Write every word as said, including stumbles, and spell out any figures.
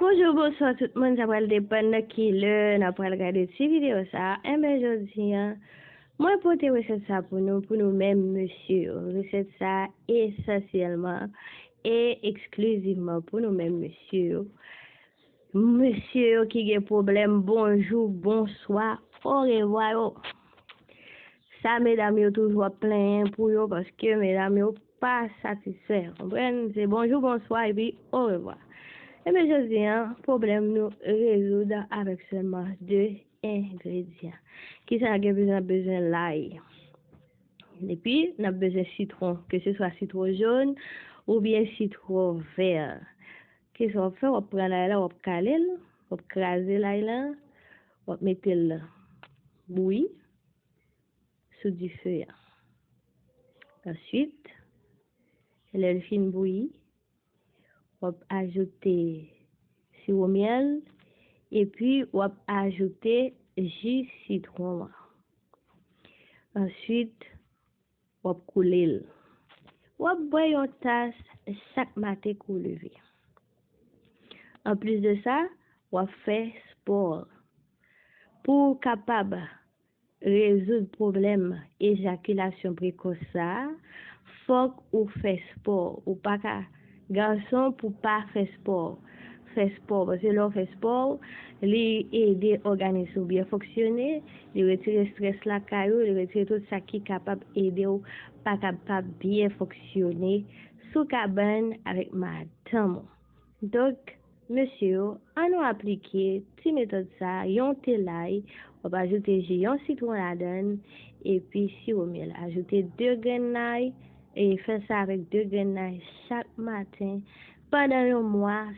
Bonjou, bonswa tout moun, sa pral depann nan ki lè n ap pral gade ti videyo sa a. Enben, jodi a, mwen pote resèt sa pou nou, pou nou menm mesye yo. Resèt sa esansyèlman e eksklizivman pou nou menm mesye yo. Mesye yo ki gen pwoblèm bonjou, bonswa, orevwa yo. Sa medam yo toujou ap plenyen pou yo, paske medam yo pa satisfè. Konprann? Se bonjou, bonswa, epi orevwa. Enben, jodi a, pwoblèm nou rezoud avèk sèlman de engredyan. Kisa n gen bezwen? N ap bezwen lay. Epi, n ap bezwen sitwon, ke se swa sitwon jòn oubyen sitwon vè. Kisa w ap fè? W ap pran lay la, w ap kale l, w ap kraze lay la, w ap mete l bouyi sou dife a. Answit, lè l fin bouyi, w ap ajoute siwo myèl, epi w ap ajoute ji sitwon an. Answit, w ap koule l. W ap bwè yon tas chak maten kou w leve. Anplis de sa, w ap fè spò. Pou w kapab rezoud pwoblèm ejakilasyon prekòs sa a, fòk ou fè spò. Ou pa ka gason pou pa fè spò. Fè spò, paske lè w fè spò, li ede òganis ou byen fonksyone, li retire estrès lakay ou, li retire tout sa ki kapab ede w pa kapab byen fonksyone sou kabann avèk madanm ou. Donk, mesye yo, ann nou aplike ti metòd sa a, yon te lay, w ap ajoute ji yon sitwon ladan l, epi siwo myèl. Ajoute de grenn lay, e fè sa avèk de grenn lay chak maten pandan yon mwa,